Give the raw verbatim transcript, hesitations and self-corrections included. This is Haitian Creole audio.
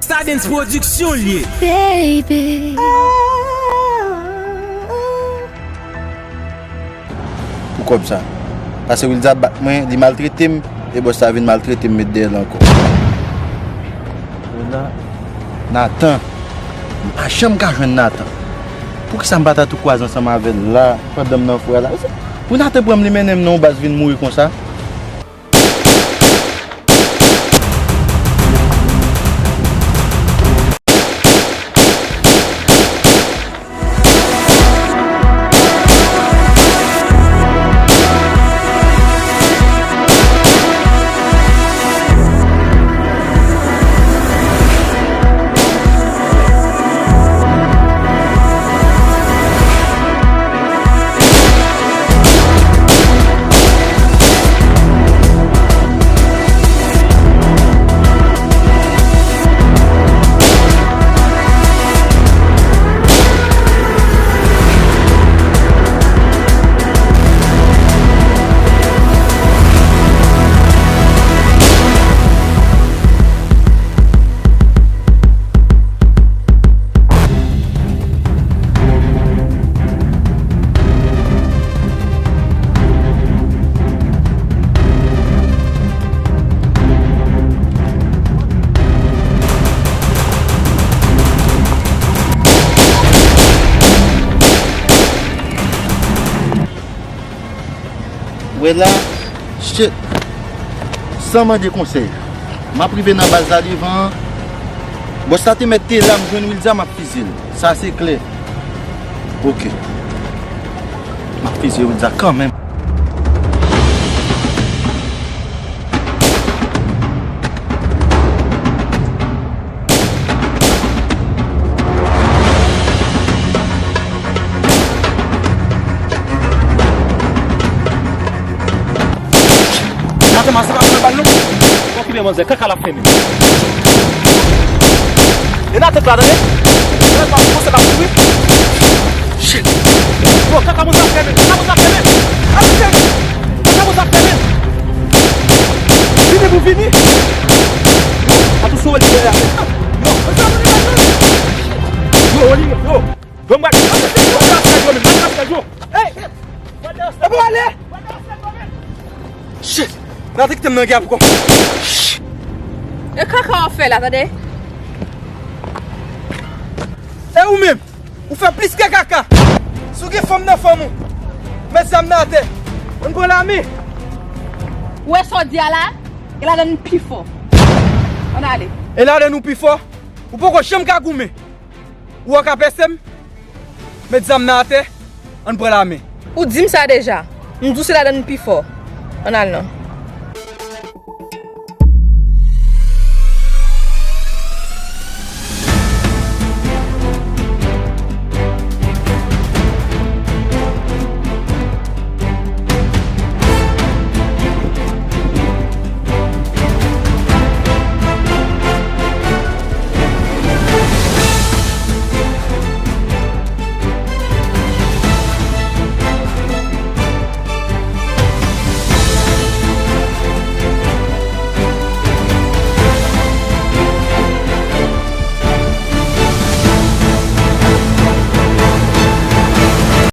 Stardens Production l ye. Baby. Pou kòb sa. Paske Wilda bat mwen, li maltrete m, e bòs la vin maltrete m, met dèyè l ankò. Wilda, Nathan. M pa janm ka jwenn Nathan. Poukisa m pa ta tou kwaze ansanm avè l la, pandan m nan fou a la? Pou Nathan pran m, li mennen m nan yon baz vin mouri konsa? Wè la, shit. San mande konsèy. M ap rive nan baz la devan an. Bòs la te mèt te la, m jwenn Wilda, m ap fizye l. Sa se klè. Ok. M ap fizye Wilda kanmenm. Nathan, mase pa nan bal non. Okipe manzè, kaka l ap fè menm. E Nathan la, tande? Nathan pa kòmanse pa kouri. Shit. Bon, kaka manzè ap fè menm, kaka manzè ap fè menm. Kaka manzè ap fè menm. Vini pou vini. Attention, wè li dèyè. Yo, yo, yo, yo. Yo, Oli, yo. Yo, mwen, yo, yo, yo. Hey! Epi w ale! Shit! Nathan kite m nan gè pou kò. Shit! E kaka w ap fè la, tande? E ou menm? Ou fè plis ke kaka! Si w gen fanm nan fanm ou, met zam nan atè. Ann pran lame! Ou wè sa w di a la? E ladan n pi fò. Ann ale. E ladan nou pi fò? Ou poko janm ka goumen. Ou an ka pèse m? Met zam nan atè, ann pran lame. Ou di m sa deja. M di w se ladan n pi fò. Ann al non.